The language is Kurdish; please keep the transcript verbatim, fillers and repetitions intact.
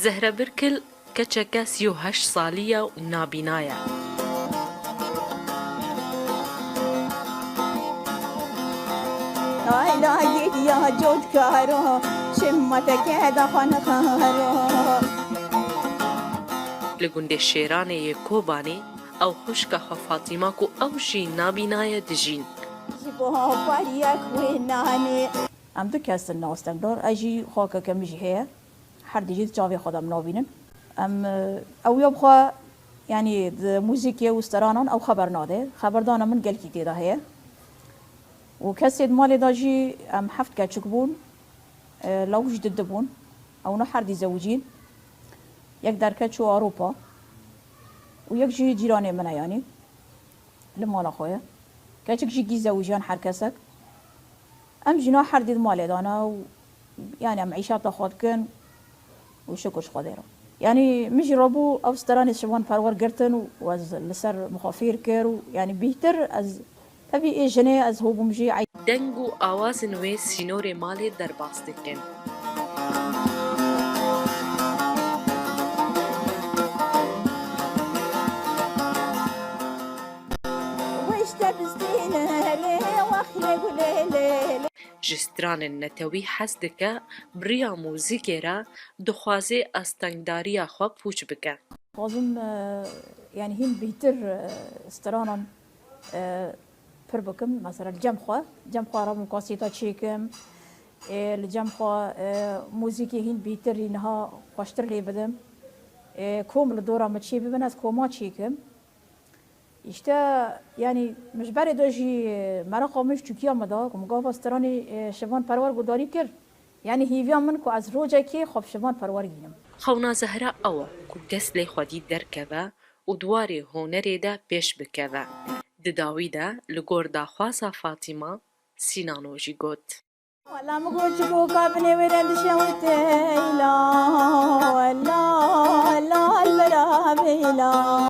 Zehra Birkil keçeke sî û heşt salî ye û nabîna ye. Li gundê Şêranê yê Kobanê ew xwişka xwe Fatîma ku ew jî nabîna ye dijîn. Ji bo pariyek wê nanê. Em du kes in nastengdar, ez jî xakeke min jî heye. Her dî jî di çavê xwe de em nabînin. Em, e, ew ya bi xwe, yanî di muzîkê û stranan ew xeber nade. Xeberdana min gelkî tê de heye. Û kesê di malê de jî em heft keçik bûn, e, lewj di du bûn. Ewna her dî zewicîn. Yek derket çû Ewropa û yek jî cîranê min e yanî. Li mala xwe ye. Keçik jî gî zewiciyan her kesek. Em jîna her dî di malê de ne û, yanî em îşata xwe dikin û şikir ji Xwedê re. Yanî min jî rabû ev stranê Şivan Perwer girtin û ez li ser min xwe fêr kir û yanî bîhtir ez, tevî ê jinê ez hobûm jî. Deng û awazên wê sînorê malê derbas dikin. Ji stranên netewî hez dike, bi riya muzîkê re dixwaze astengdariya xwe pûç bike. Dixwazim, e, yanî hîn bêhtir, e, stranan, e, pir bikim. Mesela li cem xwe, cem xwe re min kasêta çêkim. E, li cem xwe, e, muzîkê hîn bêhtir, niha xweştir lê bidim. E, kom li dora min çê bibin, ez koma çêkim. Îşte, yanî, min ji berê de jî, e, mereqa min ji Tirkiya me da, ku min gava stranê, e, Şivan Perwer guhdarî kir. Yanî, hêviya min ku ez rojekê xwe bi Şivan Perwer bînim. Xewna Zehra ew e ku kes lê xwedî derkeve û di warê hunerê de pêş bikeve. Di dawî de li gor daxwaza Fatîma, Sînano jî got. Wela min got, çiko ka binê wê re dişewite.